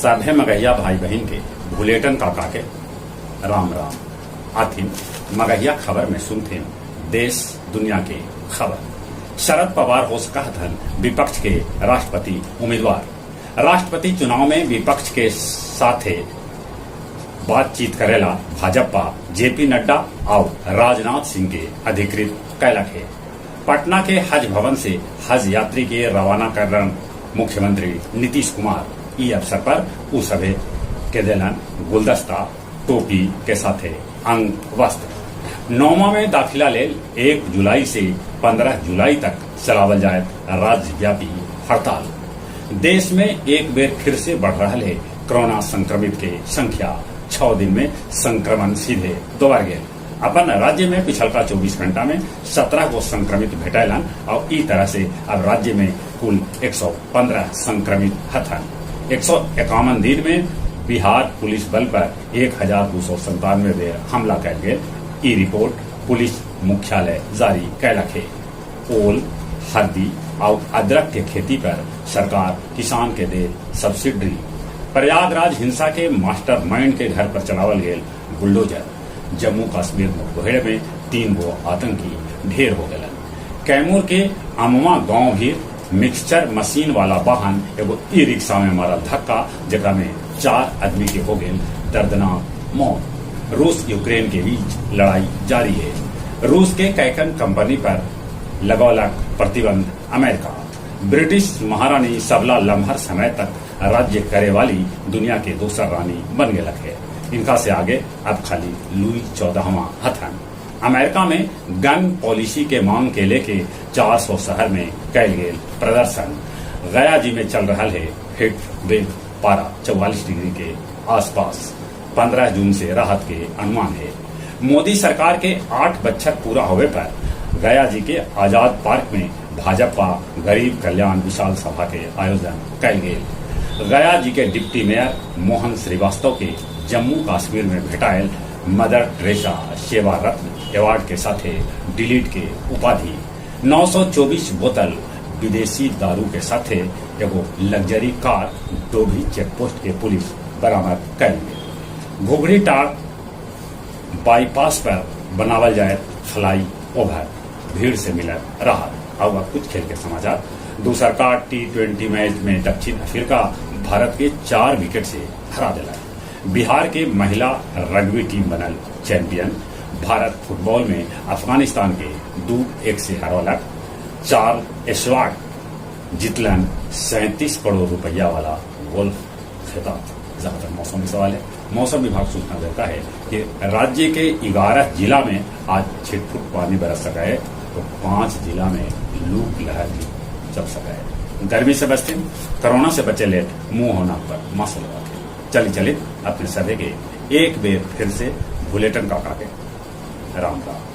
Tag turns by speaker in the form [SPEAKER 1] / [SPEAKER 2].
[SPEAKER 1] सभे मगहिया भाई बहिन के भुलेटन काका के राम राम। आथिन मगहिया खबर में सुनथिन देश दुनिया के खबर। शरद पवार हो सकऽ हथन विपक्ष के राष्ट्रपति उम्मीदवार। राष्ट्रपति चुनाव में विपक्ष के साथे बातचीत करेला भाजपा जेपी नड्डा आउ राजनाथ सिंह के अधिकृत कैलक हे। पटना के हज भवन से हज यात्री के रवाना करलन मुख्यमंत्री नीतीश कुमार। ई अवसर पर ऊ सभे के देलन गुलदस्ता, टोपी के साथे अंग वस्त्र। नौवां में दाखिला लेल 1 जुलाई से 15 जुलाई तक चलावल जायत राज्यव्यापी हड़ताल। देश में एक बेर फिर से बढ़ रहल हे कोरोना संक्रमित के संख्या। 6 दिन में संक्रमण सीधे दोबर गेल। अपन राज्य में पिछलका 24 घंटा में 17 गो संक्रमित भेटैलन और ई तरह से अब राज्य में कुल 115 संक्रमित हथन। 151 दिन में बिहार पुलिस बल पर 1297 बेर हमला कैल गेल। ई रिपोर्ट पुलिस मुख्यालय जारी कैलक हे। ओल, हल्दी और अदरक के खेती पर सरकार किसान के दे सब्सिडी। प्रयागराज हिंसा के मास्टरमाइंड के घर पर चलावल गेल बुलडोजर। जम्मू कश्मीर मुठभेड़ में 3 गो आतंकी ढेर हो गलन। कैमूर के अमवा गांव भी मिक्सचर मशीन वाला वाहन एगो ई रिक्शा में मारल धक्का, जेकरा में 4 आदमी के हो गेल दर्दनाक मौत। रूस यूक्रेन के बीच लड़ाई जारी है। रूस के कैकन कंपनी पर लगौलक प्रतिबंध अमेरिका। ब्रिटिश महारानी सबला लम्हर समय तक राज्य करे वाली दुनिया के दूसर रानी बन गेलक है। इनका से आगे अब खाली लुई 14वां हथन। अमेरिका में गन पॉलिसी के मांग के लेके 400 शहर में कैल गेल प्रदर्शन। गया जी में चल रहा है हिट वेव, पारा 44 डिग्री के आसपास। 15 जून से राहत के अनुमान है। मोदी सरकार के 8 बच्छर पूरा होवे पर गया जी के आजाद पार्क में भाजपा गरीब कल्याण विशाल सभा के आयोजन कैल गेल। गया जी के डिप्टी मेयर मोहन श्रीवास्तव के जम्मू कश्मीर में भेटायल मदर टेरेसा सेवा रत्न अवार्ड के साथे डिलीट के उपाधि। 924 बोतल विदेशी दारू के साथे एगो लग्जरी कार डोभी चेकपोस्ट के पुलिस बरामद कैल गेल। घुघरी टार बाईपास पर बनावल जाए फ्लाई ओवर, भीड़ से मिलल राहत। अब कुछ खेल के समाचार। दूसर का T20 match में दक्षिण अफ्रीका भारत के 4 विकेट से हरा दिला। बिहार के महिला रग्बी टीम बनल चैंपियन। भारत फुटबॉल में अफगानिस्तान के 2-1 से हरौलक। 4 एशवार्ड जितलन 37 करोड़ रुपया वाला गोल्फ खिताब। ज्यादातर मौसम के सवाल है। मौसम विभाग सूचना देता है कि राज्य के 11 जिला में आज छिटफुट पानी बरस सका है, तो 5 जिला में लू लहर भी चल सका है। गर्मी से बचते, कोरोना से बचे ले मुंह होना पर मास्क लगा के चली चली अपने सभे के एक बेर फिर से भुलेटन काका के राम राम।